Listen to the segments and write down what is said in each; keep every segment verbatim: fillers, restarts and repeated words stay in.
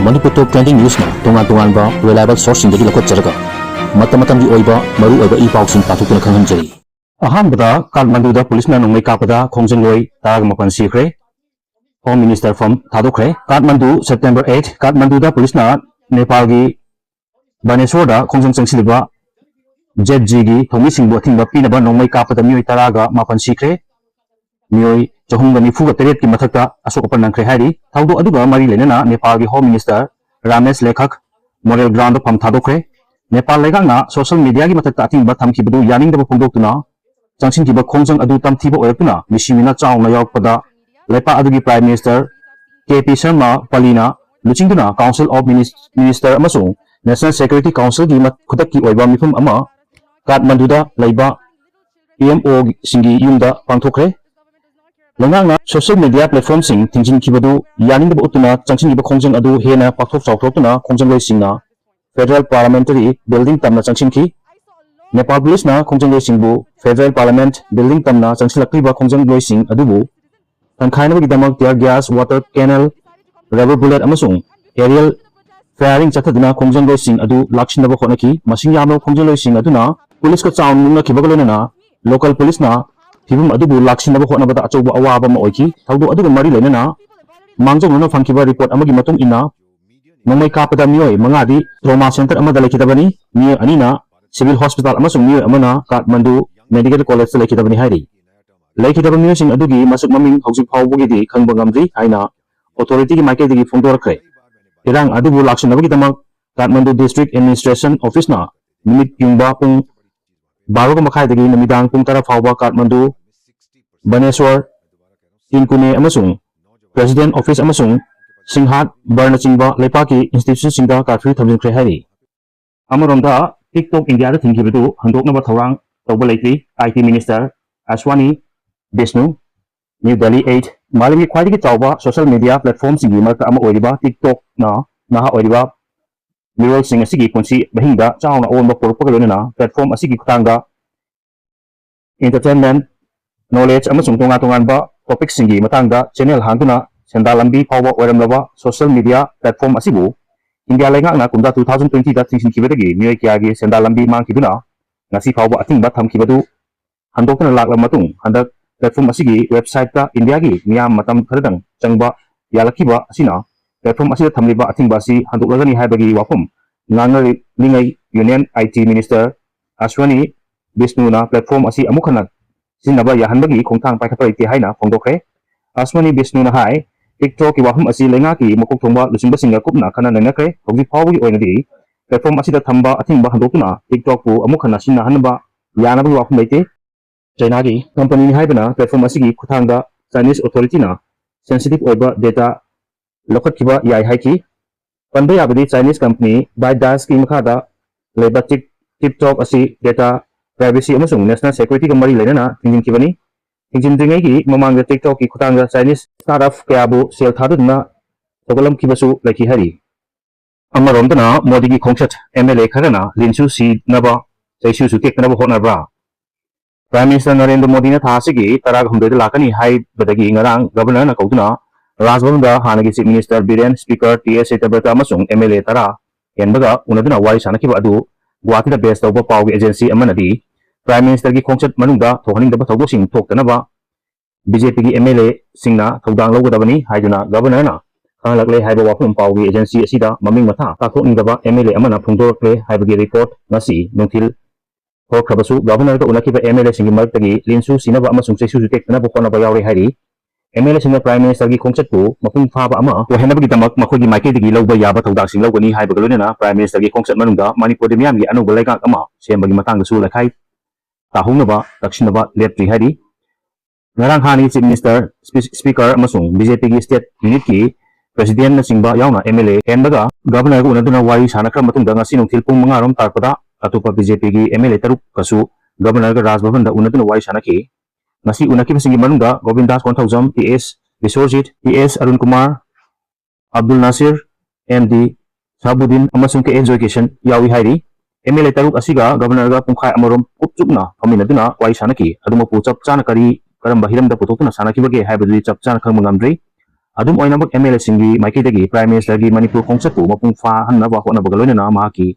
ꯃꯅꯤꯄꯨꯔ ꯇꯣꯞ trending ꯅ꯭ꯌꯨꯁꯅ ꯇꯣꯉꯥꯟ ꯇꯣꯉꯥꯟꯕ reliable ꯁꯣꯔꯁꯁꯤꯡꯗꯒꯤ ꯂꯧꯈꯠꯆꯔꯒ ꯃꯇꯝ ꯃꯇꯝꯒꯤ ꯑꯣꯏꯕ ꯃꯔꯨ ꯑꯣꯏꯕ ꯏ ꯄꯥꯎꯁꯤꯡ ꯄꯥꯊꯣꯛꯇꯨꯅ ꯈꯪꯍꯟꯖꯔꯤ꯫ ꯑꯍꯥꯟꯕꯗ ꯀꯥꯊꯃꯟꯗꯨꯗ ꯄꯨꯂꯤꯁꯅ ꯅꯣꯡꯃꯩ ꯀꯥꯞꯄꯗ ꯈꯣꯡꯖꯪꯂꯣꯏ ꯇꯔꯥꯒ ꯃꯥꯄꯟ ꯁꯤꯈ꯭ꯔꯦ꯫ ꯍꯣꯝ ꯃꯤꯅꯤꯁꯇꯔ ꯐꯝ ꯊꯥꯗꯣꯛꯈ꯭ꯔꯦ꯫ ꯀꯥꯊꯃꯟꯗꯨ, September eight, ꯀꯥꯊꯃꯟꯗꯨꯗ ꯄꯨꯂꯤꯁꯅ ꯅꯦꯄꯥꯜꯒꯤ ꯕꯥꯅꯦꯁꯣꯔꯗ ꯈꯣꯡꯖꯪ ꯆꯪꯁꯤꯜꯂꯤꯕ ꯖꯦꯠ ꯖꯤꯒꯤ ꯊꯧꯃꯤꯁꯤꯡꯕꯨ ꯑꯊꯤꯡꯕ ꯄꯤꯅꯕ ꯅꯣꯡꯃꯩ ꯀꯥꯞꯄꯗ ꯃꯤꯑꯣꯏ ꯇꯔꯥꯒ ꯃꯥꯄꯟ ꯁꯤꯈ꯭ꯔꯦ꯫ ꯃꯤꯑꯣꯏ ꯆꯍꯨꯝꯒ ꯅꯤꯐꯨꯒ ꯇꯔꯦꯠꯀꯤ ꯃꯊꯛꯇ ꯑꯁꯣꯛ ꯑꯄꯟ ꯅꯪꯈ꯭ꯔꯦ ꯍꯥꯏꯔꯤ꯫ ꯊꯧꯗꯣꯛ ꯑꯗꯨꯒ ꯃꯔꯤ ꯂꯩꯅꯅ ꯅꯦꯄꯥꯜꯒꯤ home minister Ramesh Lekhak moral ground ꯐꯝ ꯊꯥꯗꯣꯛꯈ꯭ꯔꯦ꯫ ꯅꯦꯄꯥꯜ ꯂꯩꯉꯥꯛꯅ ꯁꯣꯁꯤꯌꯦꯜ ꯃꯤꯗꯤꯌꯥꯒꯤ ꯃꯊꯛꯇ ꯑꯊꯤꯡꯕ ꯊꯝꯈꯤꯕꯗꯨ ꯌꯥꯅꯤꯡꯗꯕ ꯐꯣꯡꯗꯣꯛꯇꯨꯅ ꯆꯪꯁꯤꯟꯈꯤꯕ ꯈꯣꯡꯖꯪ ꯑꯗꯨ ꯇꯝꯊꯤꯕ ꯑꯣꯏꯔꯛꯇꯨꯅ ꯃꯤꯁꯤ ꯃꯤꯅ ꯆꯥꯎꯅ ꯌꯥꯎꯔꯛꯄꯗ ꯂꯩꯄꯥꯛ ꯑꯗꯨꯒꯤ prime minister K P Sharma ꯄꯂꯤꯅ ꯂꯨꯆꯤꯡꯗꯨꯅ ꯀꯥꯎꯟꯁꯤꯜ ꯑꯣꯐ ꯃꯤꯅꯤꯁ-, ꯃꯤꯅꯤꯁꯇꯔ ꯑꯃꯁꯨꯡ ꯅꯦꯁꯅꯦꯜ ꯁꯦꯀ꯭ꯌꯨꯔꯤꯇꯤ ꯀꯥꯎꯟꯁꯤꯜꯒꯤ ꯃ-, ꯈꯨꯗꯛꯀꯤ ꯑꯣꯏꯕ ꯃꯤꯐꯝ ꯑꯃ ꯀꯥꯊꯃꯟꯗꯨꯗ ꯂꯩꯕ ꯄꯤ ꯑꯦꯝ ꯑꯣꯁꯤꯡꯒꯤ ꯌꯨꯝꯗ ꯄꯥꯡꯊꯣꯛꯈ꯭ꯔꯦ꯫ ꯂꯩꯉꯥꯛꯅ ꯁꯣꯁꯤꯌꯦꯜ ꯃꯤꯗꯤꯌꯥ ꯄ꯭ꯂꯦꯠꯐꯣꯔꯝꯁꯤꯡ ꯊꯤꯡꯖꯤꯟꯈꯤꯕꯗꯨ ꯌꯥꯅꯤꯡꯗꯕ ꯎꯠꯇꯨꯅ ꯆꯪꯁꯤꯟꯈꯤꯕ ꯈꯣꯡꯖꯪ ꯑꯗꯨ ꯍꯦꯟꯅ ꯄꯥꯛꯊꯣꯛ ꯆꯥꯎꯊꯣꯛꯇꯨꯅ ꯈꯣꯡꯖꯪꯂꯣꯏꯁꯤꯡꯅ ꯐꯦꯗꯔꯦꯜ ꯄꯥꯔꯂꯥꯃꯦꯟꯇꯔꯤ ꯕꯤꯜꯗꯤꯡ ꯇꯝꯅ ꯆꯪꯁꯤꯟꯈꯤ꯫ ꯅꯦꯄꯥꯜ ꯄꯨꯂꯤꯁꯅ ꯈꯣꯡꯖꯪꯂꯣꯏꯁꯤꯡꯕꯨ ꯐꯦꯗꯔꯦꯜ ꯄꯥꯔꯂꯥꯃꯦꯟꯠ ꯕꯤꯜꯗꯤꯡ ꯇꯝꯅ ꯆꯪꯁꯤꯜꯂꯛꯂꯤꯕ ꯈꯣꯡꯖꯪꯂꯣꯏꯁꯤꯡ ꯑꯗꯨꯕꯨ ꯇꯪꯈꯥꯏꯅꯕꯒꯤꯗꯃꯛ tear gas, water cannon, rubber bullet ꯑꯃꯁꯨꯡ aerial firing ꯆꯠꯊꯗꯨꯅ ꯈꯣꯡꯖꯪꯂꯣꯏꯁꯤꯡ ꯑꯗꯨ ꯂꯥꯛꯁꯤꯟꯅꯕ ꯍꯣꯠꯅꯈꯤ꯫ ꯃꯁꯤꯡ ꯌꯥꯝꯂꯕ ꯈꯣꯡꯖꯪꯂꯣꯏꯁꯤꯡ ꯑꯗꯨꯅ ꯄꯨꯂꯤꯁꯀ ꯆꯥꯎꯅ ꯃꯨꯛꯅꯈꯤꯕꯒ ꯂꯣꯏꯅꯅ ꯂꯣꯀꯦꯜ ꯄꯨꯂꯤꯁꯅ ꯐꯤꯕꯝ ꯑꯗꯨꯕꯨ ꯂꯥꯛꯁꯤꯟꯅꯕ ꯍꯣꯠꯅꯕꯗ ꯑꯆꯧꯕ ꯑꯋꯥꯕ ꯑꯃ ꯑꯣꯏꯈꯤ꯫ ꯊꯧꯗꯣꯛ ꯑꯗꯨꯒ ꯃꯔꯤ ꯂꯩꯅꯅ ꯃꯥꯡꯖꯧꯅꯅ ꯐꯪꯈꯤꯕ ꯔꯤꯄꯣꯔꯠ ꯑꯃꯒꯤ ꯃꯇꯨꯡ ꯏꯟꯅ, ꯅꯣꯡꯃꯩ ꯀꯥꯞꯄꯗ ꯃꯤꯑꯣꯏ ꯃꯉꯥꯗꯤ trauma centre ꯑꯃꯗ ꯂꯩꯈꯤꯗꯕꯅꯤ, ꯃꯤꯑꯣꯏ ꯑꯅꯤꯅ civil hospital ꯑꯃꯁꯨꯡ ꯃꯤꯑꯣꯏ ꯑꯃꯅ ꯀꯥꯊꯃꯟꯗꯨ medical collegeꯇ ꯂꯩꯈꯤꯗꯕꯅꯤ ꯍꯥꯏꯔꯤ꯫ ꯂꯩꯈꯤꯗꯕ ꯃꯤꯑꯣꯏꯁꯤꯡ ꯑꯗꯨꯒꯤ ꯃꯁꯛ ꯃꯃꯤꯡ ꯍꯧꯖꯤꯛ ꯐꯥꯎꯕꯒꯤꯗꯤ ꯈꯪꯕ ꯉꯝꯗ꯭ꯔꯤ ꯍꯥꯏꯅ ꯑꯣꯊꯣꯔꯤꯇꯤꯒꯤ ꯃꯥꯏꯀꯩꯗꯒꯤ ꯐꯣꯡꯗꯣꯔꯛꯈ꯭ꯔꯦ꯫ ꯏꯔꯥꯡ ꯑꯗꯨꯕꯨ ꯂꯥꯛꯁꯤꯟꯅꯕꯒꯤꯗꯃꯛ ꯀꯥꯊꯃꯟꯗꯨ district administration officeꯅ ꯅꯨꯃꯤꯠ ꯌꯨꯡꯕ ꯄꯨꯡ ꯕꯥꯔꯣꯒ ꯃꯈꯥꯏꯗꯒꯤ ꯅꯨꯃꯤꯗꯥꯡ ꯄꯨꯡ ꯇꯔꯥ ꯐꯥꯎꯕ ꯀꯥꯊꯃꯟꯗꯨ, ꯕꯅꯦꯁꯣꯔ, ꯏꯟꯀꯨꯅꯦ ꯑꯃꯁꯨꯡ president office ꯑꯃꯁꯨꯡ ꯁꯤꯡꯍꯥꯠ ꯕꯔꯅꯆꯤꯡꯕ ꯂꯩꯄꯥꯛꯀꯤ institutionꯁꯤꯡꯗ curfew ꯊꯝꯖꯤꯟꯈ꯭ꯔꯦ ꯍꯥꯏꯔꯤ꯫ ꯑꯃꯔꯣꯝꯗ, TikTok ꯏꯟꯗꯤꯌꯥꯗ ꯊꯤꯡꯈꯤꯕꯗꯨ ꯍꯟꯗꯣꯛꯅꯕ ꯊꯧꯔꯥꯡ ꯇꯧꯕ ꯂꯩꯇ꯭ꯔꯤ꯫ IT minister ꯑꯁ꯭ꯋꯥꯅꯤ Bishnu. New Delhi eight, ꯃꯥꯂꯦꯝꯒꯤ ꯈ꯭ꯋꯥꯏꯗꯒꯤ ꯆꯥꯎꯕ social media platformꯁꯤꯡꯒꯤ ꯃꯔꯛꯇ ꯑꯃ ꯑꯣꯏꯔꯤꯕ TikTokꯅ ꯅꯍꯥ ꯑꯣꯏꯔꯤꯕ ꯃꯤꯔꯣꯜꯁꯤꯡ ꯑꯁꯤꯒꯤ ꯄꯨꯟꯁꯤ ꯃꯍꯤꯡꯗ ꯆꯥꯎꯅ ꯑꯑꯣꯟꯕ ꯄꯨꯔꯛꯄꯒ ꯂꯣꯏꯅꯅ platform ꯑꯁꯤꯒꯤ ꯈꯨꯠꯊꯥꯡꯗ entertainment, knowledge ꯑꯃꯁꯨꯡ ꯇꯣꯉꯥꯟ ꯇꯣꯉꯥꯟꯕ topicꯁꯤꯡꯒꯤ ꯃꯇꯥꯡꯗ channel ꯍꯥꯡꯗꯨꯅ ꯁꯦꯟꯗꯥꯟ ꯂꯝꯕꯤ ꯐꯥꯎꯕ ꯑꯣꯏꯔꯝꯂꯕ social media platform ꯑꯁꯤꯕꯨ ꯏꯟꯗꯤꯌꯥ ꯂꯩꯉꯥꯛꯅ ꯀꯨꯝꯖꯥ two thousand twenty ꯗ ꯊꯤꯡꯖꯤꯟꯈꯤꯕꯗꯒꯤ ꯃꯤꯑꯣꯏ ꯀꯌꯥꯒꯤ ꯁꯦꯟꯗꯥꯟ ꯂꯝꯕꯤ ꯃꯥꯡꯈꯤꯗꯨꯅ ꯉꯁꯤ ꯐꯥꯎꯕ ꯑꯊꯤꯡꯕ ꯊꯝꯈꯤꯕꯗꯨ ꯍꯟꯗꯣꯛꯇꯨꯅ ꯂꯥꯛꯂꯕ ꯃꯇꯨꯡ, ꯍꯟꯗꯛ platform ꯑꯁꯤꯒꯤ website ꯇ ꯏꯟꯗꯤꯌꯥꯒꯤ ꯃꯤꯌꯥꯝ ꯃꯇꯝ ꯈꯔꯗꯪ ꯆꯪꯕ ꯌꯥꯂꯛꯈꯤꯕ ꯑꯁꯤꯅ platform ꯑꯁꯤꯗ ꯊꯝꯂꯤꯕ ꯑꯊꯤꯡꯕ ꯑꯁꯤ ꯍꯟꯗꯣꯛꯂꯒꯅꯤ ꯍꯥꯏꯕꯒꯤ ꯋꯥꯐꯝ ꯉꯥꯡꯅꯔꯤꯉꯩ Union I T Minister ꯑꯁ꯭ꯋꯅꯤ ꯕꯤꯁꯅꯨꯅ platform ꯑꯁꯤ ꯑꯃꯨꯛ ꯍꯟꯅ ꯁꯤꯖꯤꯟꯅꯕ ꯌꯥꯍꯟꯕꯒꯤ ꯈꯣꯡꯊꯥꯡ ꯄꯥꯏꯈꯠꯄ ꯂꯩꯇꯦ ꯍꯥꯏꯅ ꯐꯣꯡꯗꯣꯛꯈ꯭ꯔꯦ꯫ ꯑꯁ꯭ꯋꯅꯤ ꯕꯤꯁꯅꯨꯅ ꯍꯥꯏ, TikTok ꯀꯤ ꯋꯥꯐꯝ ꯑꯁꯤ ꯂꯩꯉꯥꯛꯀꯤ ꯃꯀꯣꯛ ꯊꯣꯡꯕ ꯂꯨꯆꯤꯡꯕꯁꯤꯡꯒ ꯀꯨꯞꯅ ꯈꯟꯅ ꯅꯩꯅꯈ꯭ꯔꯦ꯫ ꯍꯧꯖꯤꯛ ꯐꯥꯎꯕꯒꯤ ꯑꯣꯏꯅꯗꯤ platform ꯑꯁꯤꯗ ꯊꯝꯕ ꯑꯊꯤꯡꯕ ꯍꯟꯗꯣꯛꯇꯨꯅ TikTok ꯄꯨ ꯑꯃꯨꯛ ꯍꯟꯅ ꯁꯤꯖꯤꯟꯅꯍꯟꯅꯕ ꯌꯥꯅꯕꯒꯤ ꯋꯥꯐꯝ ꯂꯩꯇꯦ꯫ ꯆꯥꯏꯅꯥꯒꯤ company ꯅꯤ ꯍꯥꯏꯕꯅ platform ꯑꯁꯤꯒꯤ ꯈꯨꯠꯊꯥꯡꯗ Chinese authority ꯅ sensitive ꯑꯣꯏꯕ data ꯂꯧꯈꯠꯈꯤꯕ ꯌꯥꯏ ꯍꯥꯏꯈꯤ꯫ ꯄꯟꯕ ꯌꯥꯕꯗꯤ Chinese company ByteDance ꯀꯤ ꯃꯈꯥꯗ ꯂꯩꯕ Tik-, TikTok ꯑꯁꯤ data privacy ꯑꯃꯁꯨꯡ national security ꯒ ꯃꯔꯤ ꯂꯩꯅꯅ ꯊꯤꯡꯖꯤꯟꯈꯤꯕꯅꯤ꯫ ꯊꯤꯡꯖꯤꯟꯗ꯭ꯔꯤꯉꯩꯒꯤ ꯃꯃꯥꯡꯗ TikTok ꯀꯤ ꯈꯨꯠꯊꯥꯡꯗ Chinese startup ꯀꯌꯥꯕꯨ ꯁꯦꯜ ꯊꯥꯗꯗꯨꯅ ꯊꯧꯒꯠꯂꯝꯈꯤꯕꯁꯨ ꯂꯩꯈꯤ ꯍꯥꯏꯔꯤ꯫ ꯑꯃꯔꯣꯝꯗꯅ ꯃꯣꯗꯤꯒꯤ ꯈꯣꯡꯆꯠ M L A ꯈꯔꯅ ꯂꯤꯟꯁꯨ ꯁꯤꯅꯕ, ꯆꯩꯁꯨꯁꯨ ꯇꯦꯛꯇꯅꯕ ꯍꯣꯠꯅꯕ꯭ꯔꯥ? Prime Minister ꯅꯔꯦꯟꯗ꯭ꯔ ꯃꯣꯗꯤꯅ ꯊꯥ ꯑꯁꯤꯒꯤ ꯇꯔꯥꯍꯨꯝꯗꯣꯏꯗ ꯂꯥꯛꯀꯅꯤ ꯍꯥꯏꯕꯗꯒꯤ ꯉꯔꯥꯡ Governor ꯅ ꯀꯧꯗꯨꯅ ꯔꯥꯖ ꯚꯕꯟꯗ ꯍꯥꯟꯅꯒꯤ Chief Minister Biren, Speaker T S Satyabrata ꯑꯃꯁꯨꯡ M L A ꯇꯔꯥ ꯍꯦꯟꯕꯒ ꯎꯅꯗꯨꯅ ꯋꯥꯔꯤ ꯁꯥꯅꯈꯤꯕ ꯑꯗꯨ ꯒꯨꯋꯥꯍꯥꯇꯤꯗ base ꯇꯧꯕ ꯄꯥꯎꯒꯤ agency ꯑꯃꯅꯗꯤ Prime Minister ꯒꯤ ꯈꯣꯡꯆꯠ ꯃꯅꯨꯡꯗ ꯊꯣꯛꯍꯟꯅꯤꯡꯗꯕ ꯊꯧꯗꯣꯛꯁꯤꯡ ꯊꯣꯛꯇꯅꯕ B J P ꯒꯤ M L A ꯁꯤꯡꯅ ꯊꯧꯗꯥꯡ ꯂꯧꯒꯗꯕꯅꯤ ꯍꯥꯏꯗꯨꯅ Governor ꯅ ꯈꯪꯍꯜꯂꯛꯂꯦ ꯍꯥꯏꯕ ꯋꯥꯐꯝ ꯄꯥꯎꯒꯤ agency ꯑꯁꯤꯗ ꯃꯃꯤꯡ ꯃꯊꯥ ꯇꯥꯛꯊꯣꯛꯅꯤꯡꯗꯕ M L A ꯑꯃꯅ ꯐꯣꯡꯗꯣꯔꯛꯂꯦ ꯍꯥꯏꯕꯒꯤ report ꯉꯁꯤ ꯅꯨꯡꯊꯤꯜ ꯊꯣꯛꯈ꯭ꯔꯕꯁꯨ, Governor ꯒ ꯎꯅꯈꯤꯕ M L A ꯁꯤꯡꯒꯤ ꯃꯔꯛꯇꯒꯤ ꯂꯤꯟꯁꯨ ꯁꯤꯅꯕ ꯑꯃꯁꯨꯡ ꯆꯩꯁꯨꯁꯨ ꯇꯦꯛꯇꯅꯕ ꯍꯣꯠꯅꯕ ꯌꯥꯎꯔꯦ ꯍꯥꯏꯔꯤ꯫ M L A ꯁꯤꯡꯅ Prime Minister ꯒꯤ ꯈꯣꯡꯆꯠꯄꯨ ꯃꯄꯨꯡ ꯐꯥꯕ ꯑꯃ ꯑꯣꯏꯍꯟꯅꯕꯒꯤꯗꯃꯛ ꯃꯈꯣꯏꯒꯤ ꯃꯥꯏꯀꯩꯗꯒꯤ ꯂꯧꯕ ꯌꯥꯕ ꯊꯧꯗꯥꯡꯁꯤꯡ ꯂꯧꯒꯅꯤ ꯍꯥꯏꯕꯒ ꯂꯣꯏꯅꯅ Prime Minister ꯒꯤ ꯈꯣꯡꯆꯠ ꯃꯅꯨꯡꯗ ꯃꯅꯤꯄꯨꯔꯗ ꯃꯤꯌꯥꯝꯒꯤ ꯑꯅꯧꯕ ꯂꯩꯉꯥꯛ ꯑꯃ ꯁꯦꯝꯕꯒꯤ ꯃꯇꯥꯡꯗꯁꯨ ꯂꯩꯈꯥꯏ ꯇꯥꯍꯧꯅꯕ ꯇꯛꯁꯤꯟꯅꯕ ꯂꯦꯞꯇ꯭ꯔꯤ ꯍꯥꯏꯔꯤ꯫ ꯉꯔꯥꯡ ꯍꯥꯟꯅꯒꯤ Chief Minister, Spe-, Speaker ꯑꯃꯁꯨꯡ B J P ꯒꯤ State Unit ꯀꯤ President ꯅꯆꯤꯡꯕ ꯌꯥꯎꯅ M L A ꯍꯦꯟꯕꯒ Governor ꯒ ꯎꯅꯗꯨꯅ ꯋꯥꯔꯤ ꯁꯥꯟꯅꯈ꯭ꯔ ꯃꯇꯨꯡꯗ ꯉꯁꯤ ꯅꯨꯡꯊꯤꯜ ꯄꯨꯡ ꯃꯉꯥ ꯔꯣꯝ ꯇꯥꯔꯛꯄꯗ ꯑꯇꯣꯞꯄ B J P ꯒꯤ M L A ꯇꯔꯨꯛꯀꯁꯨ Governor ꯒ ꯔꯥꯖ ꯚꯕꯟꯗ ꯎꯅꯗꯨꯅ ꯋꯥꯔꯤ ꯁꯥꯟꯅꯈꯤ꯫ ꯉꯁꯤ ꯎꯅꯈꯤꯕꯁꯤꯡꯒꯤ ꯃꯅꯨꯡꯗ ꯒꯣꯕꯤꯟꯗꯥꯁ Konthoujam, T S ꯕꯤꯁ꯭ꯋꯔꯖꯤꯠ, T S Arun Kumar, Abdul Nasir, M D ꯁꯍꯥꯕꯨꯗꯤꯟ ꯑꯃꯁꯨꯡ K N ꯖꯣꯏꯀꯤꯁꯟ ꯌꯥꯎꯏ ꯍꯥꯏꯔꯤ꯫ M L A ꯇꯔꯨꯛ ꯑꯁꯤꯒ Governor ꯒ ꯄꯨꯡꯈꯥꯏ ꯑꯃꯔꯣꯝ ꯀꯨꯞ ꯆꯨꯞꯅ ꯐꯝꯃꯤꯟꯅꯗꯨꯅ ꯋꯥꯔꯤ ꯁꯥꯟꯅꯈꯤ꯫ ꯑꯗꯨꯃꯛꯄꯨ ꯆꯞ ꯆꯥꯅ ꯀꯔꯤ, ꯀꯔꯝꯕ ꯍꯤꯔꯝꯗ ꯄꯨꯊꯣꯛꯇꯨꯅ ꯁꯥꯟꯅꯈꯤꯕꯒꯦ ꯍꯥꯏꯕꯗꯨꯗꯤ ꯆꯞ ꯆꯥꯅ ꯈꯪꯕ ꯉꯝꯗ꯭ꯔꯤ꯫ ꯑꯗꯨꯝ ꯑꯣꯏꯅꯃꯛ, ꯑꯦꯝ ꯑꯦꯜ ꯑꯦꯁꯤꯡꯒꯤ ꯃꯥꯏꯀꯩꯗꯒꯤ ꯄ꯭ꯔꯥꯏꯝ ꯃꯤꯅꯤꯁꯇꯔꯒꯤ ꯃꯅꯤꯄꯨꯔ ꯈꯣꯡꯆꯠꯄꯨ ꯃꯄꯨꯡ ꯐꯥꯍꯟꯅꯕ ꯍꯣꯠꯅꯕꯒ ꯂꯣꯏꯅꯅ ꯃꯍꯥꯛꯀꯤ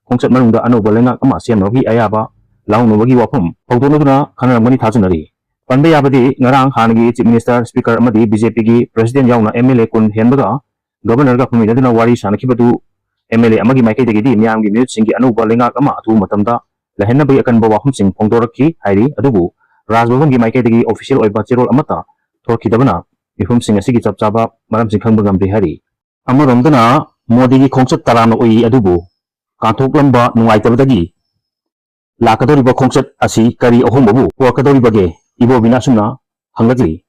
ꯈꯣꯡꯆꯠ ꯃꯅꯨꯡꯗ ꯑꯅꯧꯕ ꯂꯩꯉꯥꯛ ꯑꯃ ꯁꯦꯝꯅꯕꯒꯤ ꯑꯌꯥꯕ ꯂꯧꯍꯧꯅꯕꯒꯤ ꯋꯥꯐꯝ ꯐꯣꯡꯗꯣꯛꯅꯗꯨꯅ ꯈꯟꯅꯔꯝꯒꯅꯤ ꯊꯥꯖꯅꯔꯤ꯫ ꯄꯟꯕ ꯌꯥꯕꯗꯤ, ꯉꯔꯥꯡ ꯍꯥꯟꯅꯒꯤ ꯆꯤꯐ ꯃꯤꯅꯤꯁꯇꯔ, ꯁ꯭ꯄꯤꯀꯔ ꯑꯃꯗꯤ ꯕꯤ ꯖꯦ ꯄꯤꯒꯤ ꯄ꯭ꯔꯦꯁꯤꯗꯦꯟꯠ ꯌꯥꯎꯅ ꯑꯦꯝ ꯑꯦꯜ ꯑꯦ ꯀꯨꯟ ꯍꯦꯟꯕꯒ ꯒꯕꯔꯅꯔꯒ ꯐꯝꯃꯤꯟꯅꯗꯨꯅ ꯋꯥꯔꯤ ꯁꯥꯅꯈꯤꯕꯗꯨ ꯑꯦꯝ ꯑꯦꯜ ꯑꯦ ꯑꯃꯒꯤ ꯃꯥꯏꯀꯩꯗꯒꯤꯗꯤ ꯃꯤꯌꯥꯝꯒꯤ ꯃꯤꯍꯨꯠꯁꯤꯡꯒꯤ ꯑꯅꯧꯕ ꯂꯩꯉꯥꯛ ꯑꯃ ꯑꯊꯨꯕ ꯃꯇꯝꯗ ꯂꯩꯍꯟꯅꯕꯒꯤ ꯑꯀꯟꯕ ꯋꯥꯐꯝꯁꯤꯡ ꯐꯣꯡꯗꯣꯔꯛꯈꯤ ꯍꯥꯏꯔꯤ꯫ ꯑꯗꯨꯕꯨ ꯔꯥꯖ ꯚꯕꯟꯒꯤ ꯃꯥꯏꯀꯩꯗꯒꯤ ꯑꯣꯐꯤꯁꯤꯌꯦꯜ ꯑꯣꯏꯕ ꯆꯦꯔꯣꯜ ꯑꯃꯠꯇ ꯊꯣꯛꯈꯤꯗꯕꯅ ꯃꯤꯐꯝꯁꯤꯡ ꯑꯁꯤꯒꯤ ꯆꯞ ꯆꯥꯕ ꯃꯔꯝꯁꯤꯡ ꯈꯪꯕ ꯉꯝꯗ꯭ꯔꯤ ꯍꯥꯏꯔꯤ꯫ ꯑꯃꯔꯣꯝꯗꯅ ꯃꯣꯗꯤꯒꯤ ꯈꯣꯡꯆꯠ ꯇꯔꯥꯝꯅ ꯎꯏ ꯑꯗꯨꯕꯨ ꯀꯥꯟꯊꯣꯛꯂꯝꯕ ꯅꯨꯡꯉꯥꯏꯇꯕꯗꯒꯤ ꯂꯥꯛꯀꯗꯧꯔꯤꯕ ꯈꯣꯡꯆꯠ ꯑꯁꯤ ꯀꯔꯤ ꯑꯍꯣꯡꯕꯕꯨ ꯄꯨꯔꯛꯀꯗꯧꯔꯤꯕꯒꯦ? ꯏꯕꯣꯕꯤꯅ ꯑꯁꯨꯝꯅ ꯍꯪꯂꯛꯂꯤ꯫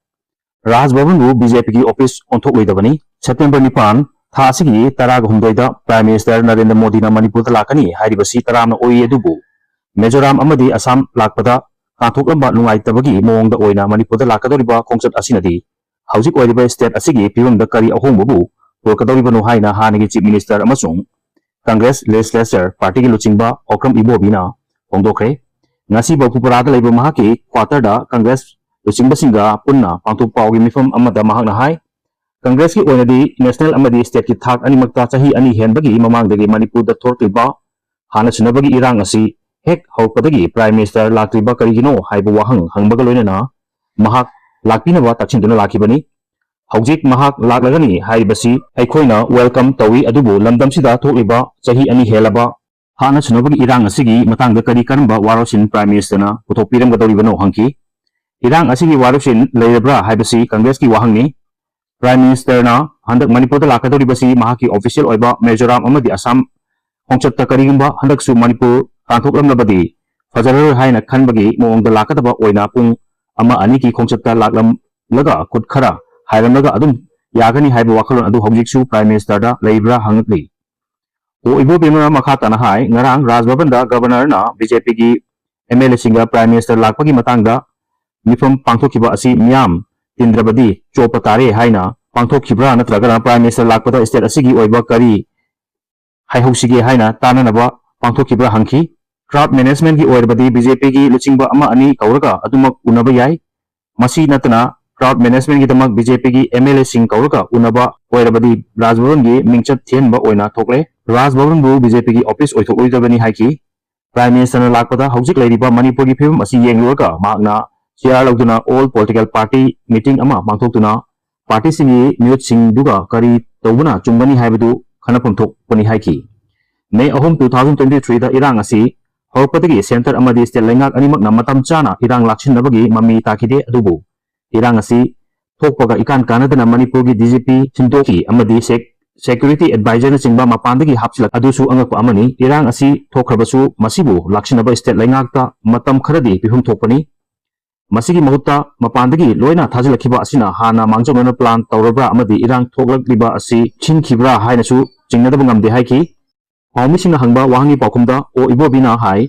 ꯔꯥꯖ ꯚꯕꯟꯕꯨ ꯕꯤ ꯖꯦ ꯄꯤꯒꯤ ꯑꯣꯐꯤꯁ ꯑꯣꯟꯊꯣꯛꯂꯣꯏꯗꯕꯅꯤ꯫ ꯁꯦꯞꯇꯦꯝꯕꯔ ꯅꯤꯄꯥꯟ, ꯊꯥ ꯑꯁꯤꯒꯤ ꯇꯔꯥꯒ ꯍꯨꯝꯗꯣꯏꯗ ꯄ꯭ꯔꯥꯏꯝ ꯃꯤꯅꯤꯁꯇꯔ ꯅꯔꯦꯟꯗ꯭ꯔ ꯃꯣꯗꯤꯅ ꯃꯅꯤꯄꯨꯔꯗ ꯂꯥꯛꯀꯅꯤ ꯍꯥꯏꯔꯤꯕꯁꯤ ꯇꯔꯥꯝꯅ ꯎꯏ ꯑꯗꯨꯕꯨ ꯃꯤꯖꯣꯔꯥꯝ ꯑꯃꯗꯤ ꯑꯁꯥꯝ ꯂꯥꯛꯄꯗ ꯀꯥꯟꯊꯣꯛꯂꯝꯕ ꯅꯨꯡꯉꯥꯏꯇꯕꯒꯤ ꯃꯑꯣꯡꯗ ꯑꯣꯏꯅ ꯃꯅꯤꯄꯨꯔꯗ ꯂꯥꯛꯀꯗꯧꯔꯤꯕ ꯈꯣꯡꯆꯠ ꯑꯁꯤꯅꯗꯤ ꯍꯧꯖꯤꯛ ꯑꯣꯏꯔꯤꯕ ꯁ꯭ꯇꯦꯠ ꯑꯁꯤꯒꯤ ꯐꯤꯕꯝꯗ ꯀꯔꯤ ꯑꯍꯣꯡꯕꯕꯨ ꯄꯨꯔꯛꯀꯗꯧꯔꯤꯕꯅꯣ ꯍꯥꯏꯅ ꯍꯥꯟꯅꯒꯤ ꯆꯤꯐ ꯃꯤꯅꯤꯁꯇꯔ ꯑꯃꯁꯨꯡ ꯀꯪꯒ꯭ꯔꯦꯁ ꯂꯦꯖꯤꯁꯂꯦꯆꯔ ꯄꯥꯔꯇꯤꯒꯤ ꯂꯨꯆꯤꯡꯕ ꯑꯣꯀ꯭ꯔꯝ ꯏꯕꯣꯕꯤꯅ ꯐꯣꯡꯗꯣꯛꯈ꯭ꯔꯦ꯫ ꯉꯁꯤ ꯕꯧꯄꯨꯄꯥꯔꯥꯗ ꯂꯩꯕ ꯃꯍꯥꯛꯀꯤ ꯀ꯭ꯋꯥꯇꯔꯗ ꯀꯪꯒ꯭ꯔꯦꯁ ꯂꯨꯆꯤꯡꯕꯁꯤꯡꯒ ꯄꯨꯟꯅ ꯄꯥꯡꯊꯣꯛꯄ ꯄꯥꯎꯒꯤ ꯃꯤꯐꯝ ꯑꯃꯗ ꯃꯍꯥꯛꯅ ꯍꯥꯏ, ꯀꯪꯒ꯭ꯔꯦꯁꯀꯤ ꯑꯣꯏꯅꯗꯤ ꯅꯦꯁꯅꯦꯜ ꯑꯃꯗꯤ ꯁ꯭ꯇꯦꯠꯀꯤ ꯊꯥꯛ ꯑꯅꯤꯃꯛꯇ ꯆꯍꯤ ꯑꯅꯤ ꯍꯦꯟꯕꯒꯤ ꯃꯃꯥꯡꯗꯒꯤ ꯃꯅꯤꯄꯨꯔꯗ ꯊꯣꯛꯂꯛꯂꯤꯕ ꯍꯥꯟꯅ ꯁꯤꯟꯅꯕꯒꯤ ꯏꯔꯥꯡ ꯑꯁꯤ ꯍꯦꯛ ꯍꯧꯔꯛꯄꯗꯒꯤ ꯄ꯭ꯔꯥꯏꯝ ꯃꯤꯅꯤꯁꯇꯔ ꯂꯥꯛꯇ꯭ꯔꯤꯕ ꯀꯔꯤꯒꯤꯅꯣ ꯍꯥꯏꯕ ꯋꯥꯍꯪ ꯍꯪꯕꯒ ꯂꯣꯏꯅꯅ ꯃꯍꯥꯛ ꯂꯥꯛꯄꯤꯅꯕ ꯇꯛꯁꯤꯟꯗꯨꯅ ꯂꯥꯛꯈꯤꯕꯅꯤ꯫ ꯍꯧꯖꯤꯛ ꯃꯍꯥꯛ ꯂꯥꯛꯂꯒꯅꯤ ꯍꯥꯏꯔꯤꯕꯁꯤ ꯑꯩꯈꯣꯏꯅ ꯋꯦꯜꯀꯝ ꯇꯧꯏ, ꯑꯗꯨꯕꯨ ꯂꯝꯗꯝꯁꯤꯗ ꯊꯣꯛꯂꯤꯕ ꯆꯍꯤ ꯑꯅꯤ ꯍꯦꯜꯂꯕ ꯍꯥꯟꯅ ꯁꯤꯟꯅꯕꯒꯤ ꯏꯔꯥꯡ ꯑꯁꯤꯒꯤ ꯃꯇꯥꯡꯗ ꯀꯔꯤ ꯀꯔꯝꯕ ꯋꯥꯔꯣꯜꯁꯤꯟ ꯄ꯭ꯔꯥꯏꯝ ꯃꯤꯅꯤꯁꯇꯔꯅ ꯄꯨꯊꯣꯛꯄꯤꯔꯝꯒꯗꯧꯔꯤꯕꯅꯣ ꯍꯪꯈꯤ꯫ ꯏꯔꯥꯡ ꯑꯁꯤꯒꯤ ꯋꯥꯔꯣꯜꯁꯤꯟ ꯂꯩꯔꯕ꯭ꯔꯥ ꯍꯥꯏꯕꯁꯤ ꯀꯪꯒ꯭ꯔꯦꯁꯀꯤ ꯋꯥꯍꯪꯅꯤ꯫ ꯄ꯭ꯔꯥꯏꯝ ꯃꯤꯅꯤꯁꯇꯔꯅ ꯍꯟꯗꯛ ꯃꯅꯤꯄꯨꯔꯗ ꯂꯥꯛꯀꯗꯧꯔꯤꯕꯁꯤ ꯃꯍꯥꯛꯀꯤ ꯑꯣꯐꯤꯁꯤꯌꯦꯜ ꯑꯣꯏꯕ ꯃꯤꯖꯣꯔꯥꯝ ꯑꯃꯗꯤ ꯑꯁꯥꯝ ꯈꯣꯡꯆꯠꯇ ꯀꯔꯤꯒꯨꯝꯕ ꯍꯟꯗꯛꯁꯨ ꯃꯅꯤꯄꯨꯔ ꯇꯥꯟꯊꯣꯛꯂꯝꯂꯕꯗꯤ ꯐꯖꯔꯔꯣꯏ ꯍꯥꯏꯅ ꯈꯟꯕꯒꯤ ꯃꯑꯣꯡꯗ ꯂꯥꯛꯀꯗꯕ ꯑꯣꯏꯅ ꯄꯨꯡ ꯑꯃ ꯑꯅꯤꯒꯤ ꯈꯣꯡꯆꯠꯇ ꯂꯥꯛꯂꯝꯂꯒ ꯈꯨꯠ ꯈꯔ ꯍꯥꯏꯔꯝꯂꯒ ꯑꯗꯨꯝ ꯌꯥꯒꯅꯤ ꯍꯥꯏꯕ ꯋꯥꯈꯜꯂꯣꯟ ꯑꯗꯨ ꯍꯧꯖꯤꯛꯁꯨ ꯄ꯭ꯔꯥꯏꯝ ꯃꯤꯅꯤꯁꯇꯔꯗ ꯂꯩꯕ꯭ꯔꯥ ꯍꯪꯂꯛꯂꯤ꯫ ꯑꯣ ꯏꯕꯣꯕꯤꯃꯅ ꯃꯈꯥ ꯇꯥꯅ ꯍꯥꯏ, ꯉꯔꯥꯡ ꯔꯥꯖ ꯚꯕꯟꯗ ꯒꯕꯔꯅꯔꯅ ꯕꯤ ꯖꯦ ꯄꯤꯒꯤ ꯑꯦꯝ ꯑꯦꯜ ꯑꯦꯁꯤꯡꯒ ꯄ꯭ꯔꯥꯏꯝ ꯃꯤꯅꯤꯁꯇꯔ ꯂꯥꯛꯄꯒꯤ ꯃꯇꯥꯡꯗ ꯃꯤꯐꯝ ꯄꯥꯡꯊꯣꯛꯈꯤꯕ ꯑꯁꯤ ꯃꯤꯌꯥꯝ ꯇꯤꯟꯗ꯭ꯔꯕꯗꯤ ꯆꯣꯞꯄ ꯇꯥꯔꯦ ꯍꯥꯏꯅ ꯄꯥꯡꯊꯣꯛꯈꯤꯕ꯭ꯔꯥ, ꯅꯠꯇ꯭ꯔꯒꯅ ꯄ꯭ꯔꯥꯏꯝ ꯃꯤꯅꯤꯁꯇꯔ ꯂꯥꯛꯄꯗ ꯁ꯭ꯇꯦꯠ ꯑꯁꯤꯒꯤ ꯑꯣꯏꯕ ꯀꯔꯤ ꯍꯥꯏꯍꯧꯁꯤꯒꯦ ꯍꯥꯏꯅ ꯇꯥꯟꯅꯅꯕ ꯄꯥꯡꯊꯣꯛꯈꯤꯕ꯭ꯔꯥ ꯍꯪꯈꯤ꯫ ꯀ꯭ꯔꯥꯎꯗ ꯃꯦꯅꯦꯖꯃꯦꯟꯠꯀꯤ ꯑꯣꯏꯔꯕꯗꯤ ꯕꯤ ꯖꯦ ꯄꯤꯒꯤ ꯂꯨꯆꯤꯡꯕ ꯑꯃ ꯑꯅꯤ ꯀꯧꯔꯒ ꯑꯗꯨꯃꯛ ꯎꯅꯕ ꯌꯥꯏ꯫ ꯃꯁꯤ ꯅꯠꯇꯅ crowd managementꯀꯤꯗꯃꯛ BJPꯒꯤ MLAꯁꯤꯡ ꯀꯧꯔꯒ ꯎꯅꯕ ꯑꯣꯏꯔꯕꯗꯤ ꯔꯥꯖ ꯚꯕꯟꯒꯤ ꯃꯤꯡꯆꯠ ꯊꯤꯍꯟꯕ ꯑꯣꯏꯅ ꯊꯣꯛꯂꯦ꯫ ꯔꯥꯖ ꯚꯕꯟꯕꯨ BJPꯒꯤ office ꯑꯣꯏꯊꯣꯛꯂꯣꯏꯗꯕꯅꯤ ꯍꯥꯏꯈꯤ꯫ Prime Ministerꯅ ꯂꯥꯛꯄꯗ ꯍꯧꯖꯤꯛ ꯂꯩꯔꯤꯕ ꯃꯅꯤꯄꯨꯔꯒꯤ ꯐꯤꯕꯝ ꯑꯁꯤ ꯌꯦꯡꯂꯨꯔꯒ ꯃꯍꯥꯛꯅ chair ꯂꯧꯗꯨꯅ all political party meeting ꯑꯃ ꯄꯥꯡꯊꯣꯛꯇꯨꯅ partyꯁꯤꯡꯒꯤ ꯃꯤꯍꯨꯠꯁꯤꯡꯗꯨꯒ ꯀꯔꯤ ꯇꯧꯕꯅ ꯆꯨꯝꯒꯅꯤ ꯍꯥꯏꯕꯗꯨ ꯈꯟꯅꯐꯝ ꯊꯣꯛꯄꯅꯤ ꯍꯥꯏꯈꯤ꯫ May ꯑꯍꯨꯝ, two thousand twenty threeꯗ ꯏꯔꯥꯡ ꯑꯁꯤ ꯍꯧꯔꯛꯄꯗꯒꯤ centre ꯑꯃꯗꯤ state ꯂꯩꯉꯥꯛ ꯑꯅꯤꯃꯛꯅ ꯃꯇꯝ ꯆꯥꯅ ꯏꯔꯥꯡ ꯂꯥꯛꯁꯤꯟꯅꯕꯒꯤ ꯃꯃꯤ ꯇꯥꯈꯤꯗꯦ꯫ ꯑꯗꯨꯕꯨ ꯏꯔꯥꯡ ꯑꯁꯤ ꯊꯣꯛꯄꯒ ꯏꯀꯥꯟ ꯀꯥꯟꯅꯗꯅ ꯃꯅꯤꯄꯨꯔꯒꯤ DGP ꯁꯤꯟꯗꯣꯛꯈꯤ ꯑꯃꯗꯤ sec-, security advisorꯅꯆꯤꯡꯕ ꯃꯄꯥꯟꯗꯒꯤ ꯍꯥꯞꯆꯤꯜꯂꯛ ꯑꯗꯨꯁꯨ ꯑꯉꯛꯄ ꯑꯃꯅꯤ꯫ ꯏꯔꯥꯡ ꯑꯁꯤ ꯊꯣꯛꯈ꯭ꯔꯕꯁꯨ ꯃꯁꯤꯕꯨ ꯂꯥꯛꯁꯤꯟꯅꯕ state ꯂꯩꯉꯥꯛꯇ ꯃꯇꯝ ꯈꯔꯗꯤ ꯄꯤꯐꯝ ꯊꯣꯛꯄꯅꯤ꯫ ꯃꯁꯤꯒꯤ ꯃꯍꯨꯠꯇ ꯃꯄꯥꯟꯗꯒꯤ ꯂꯣꯏꯅ ꯊꯥꯖꯤꯜꯂꯛꯈꯤꯕ ꯑꯁꯤꯅ ꯍꯥꯟꯅ ꯃꯥꯡꯖꯧꯅꯅ plan ꯇꯧꯔꯕ꯭ꯔꯥ ꯑꯃꯗꯤ ꯏꯔꯥꯡ ꯊꯣꯛꯂꯛꯂꯤꯕ ꯑꯁꯤ ꯁꯤꯟꯈꯤꯕ꯭ꯔꯥ ꯍꯥꯏꯅꯁꯨ ꯆꯤꯡꯅꯗꯕ ꯉꯝꯗꯦ ꯍꯥꯏꯈꯤ꯫ ꯄꯥꯎꯃꯤꯁꯤꯡꯅ ꯍꯪꯕ ꯋꯥꯍꯪꯒꯤ ꯄꯥꯎꯈꯨꯝꯗ ꯑꯣ ꯏꯕꯣꯕꯤꯅ ꯍꯥꯏ,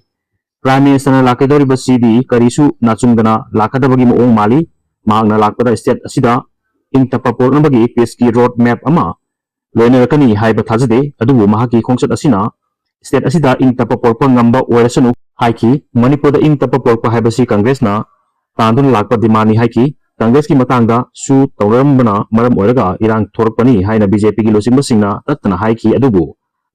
Prime Ministerꯅ ꯂꯥꯛꯀꯗꯧꯔꯤꯕꯁꯤꯗꯤ ꯀꯔꯤꯁꯨ ꯅꯥꯆꯨꯡꯗꯅ ꯂꯥꯛꯀꯗꯕꯒꯤ ꯃꯑꯣꯡ ꯃꯥꯜꯂꯤ꯫ ꯃꯍꯥꯛꯅ ꯂꯥꯛꯄꯗ state ꯑꯁꯤꯗ ꯏꯪ ꯇꯞꯄ ꯄꯨꯔꯛꯅꯕꯒꯤ peaceꯀꯤ road map ꯑꯃ ꯂꯣꯏꯅꯔꯛꯀꯅꯤ ꯍꯥꯏꯕ ꯊꯥꯖꯗꯦ, ꯑꯗꯨꯕꯨ ꯃꯍꯥꯛꯀꯤ ꯈꯣꯡꯆꯠ ꯑꯁꯤꯅ state ꯑꯁꯤꯗ ꯏꯪ ꯇꯞꯄ ꯄꯨꯔꯛꯄ ꯉꯝꯕ ꯑꯣꯏꯔꯁꯅꯨ ꯍꯥꯏꯈꯤ꯫ ꯃꯅꯤꯄꯨꯔꯗ ꯏꯪ ꯇꯞꯄ ꯄꯨꯔꯛꯄ ꯍꯥꯏꯕꯁꯤ Congressꯅ ꯇꯥꯟꯗꯨꯅ ꯂꯥꯛꯄ demandꯅꯤ ꯍꯥꯏꯈꯤ꯫ Congressꯀꯤ ꯃꯇꯥꯡꯗꯁꯨ ꯇꯧꯅꯔꯝꯕꯅ ꯃꯔꯝ ꯑꯣꯏꯔꯒ ꯏꯔꯥꯡ ꯊꯣꯔꯛꯄꯅꯤ ꯍꯥꯏꯅ BJPꯒꯤ ꯂꯨꯆꯤꯡꯕꯁꯤꯡꯅ ꯇꯠꯇꯅ ꯍꯥꯏꯈꯤ꯫ ꯑꯗꯨꯕꯨ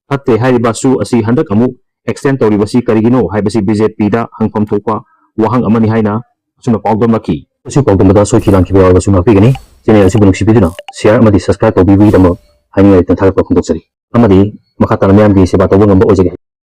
ꯐꯠꯇꯦ ꯍꯥꯏꯔꯤꯕ ꯁꯨ ꯑꯁꯤ ꯍꯟꯗꯛ ꯑꯃꯨꯛ extend ꯇꯧꯔꯤꯕꯁꯤ ꯀꯔꯤꯒꯤꯅꯣ ꯍꯥꯏꯕꯁꯤ BJPꯗ ꯍꯪꯐꯝ ꯊꯣꯛꯄ ꯋꯥꯍꯪ ꯑꯃꯅꯤ ꯍꯥꯏꯅ ꯑꯁꯨꯝꯅ ꯄꯥꯎꯗꯝꯂꯛꯈꯤ꯫ ꯑꯁꯤ ꯄꯥꯎꯗꯝꯕꯗ ꯁꯣꯏꯈꯤ ꯂꯥꯟꯈꯤꯕ ꯌꯥꯎꯔꯕꯁꯨ ꯉꯥꯛꯄꯤꯒꯅꯤ꯫ Channel ꯑꯁꯤꯕꯨ ꯅꯨꯡꯁꯤꯕꯤꯗꯨꯅ share ꯑꯃꯗꯤ subscribe ꯇꯧꯕꯤꯕꯒꯤꯗꯃꯛ ꯍꯥꯏꯅꯤꯡꯉꯥꯏ ꯂꯩꯇꯅ ꯊꯥꯒꯠꯄ ꯐꯣꯡꯗꯣꯛꯆꯔꯤ꯫ ꯑꯃꯗꯤ ꯃꯈꯥ ꯇꯥꯅ ꯃꯤꯌꯥꯝꯒꯤ ꯁꯦꯕꯥ ꯇꯧꯕ ꯉꯝꯕ ꯑꯣꯏꯖꯒꯦ꯫